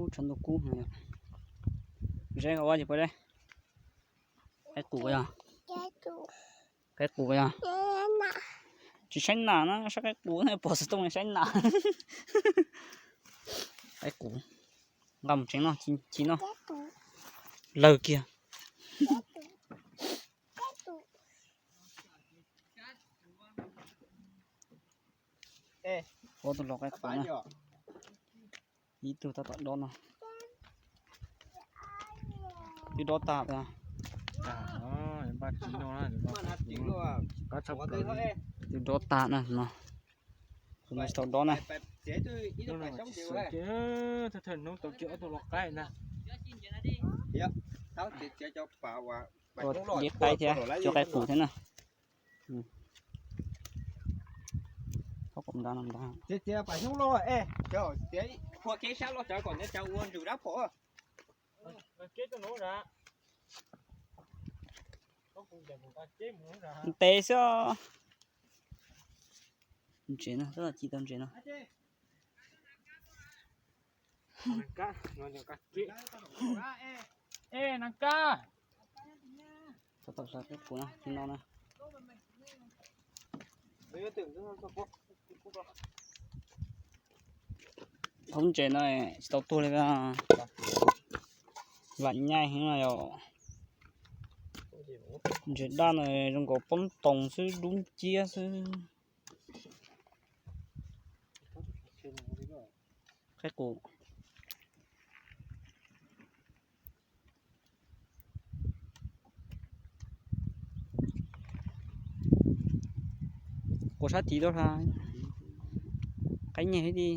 Tshav ntuj kub no yom. Saib ua ces puas deb. Qaib qus yog. Qaib qus yog. Tsis saib nam na, saib qaib qus pom xov tooj saib nam. Qaib qus. Nqa mus tsev no, ci no. Lawg kiag. Ob tug los qaib qus na. Ib tug tab tom dob no. Twb dob tag. Twb dob tag na no. Kuv tsis tau dob na. Thawj hnub tau kiag ob tug los qaib na. Ua dib qaib thiab cov qaib qus thiab na. Ntev xwb. Ntses no, tab tom ci tau ntses no. Tab tom hlawv qaib qus no, ci no na. Thaub ntses no tsis tau tuag li. Vam nyaij heev no yom. Ntses daj no zoo nkaus poob toos xwb, dub nciab xwb. Qaib qus. Quas sab tid tuaj, qaib nyeg li.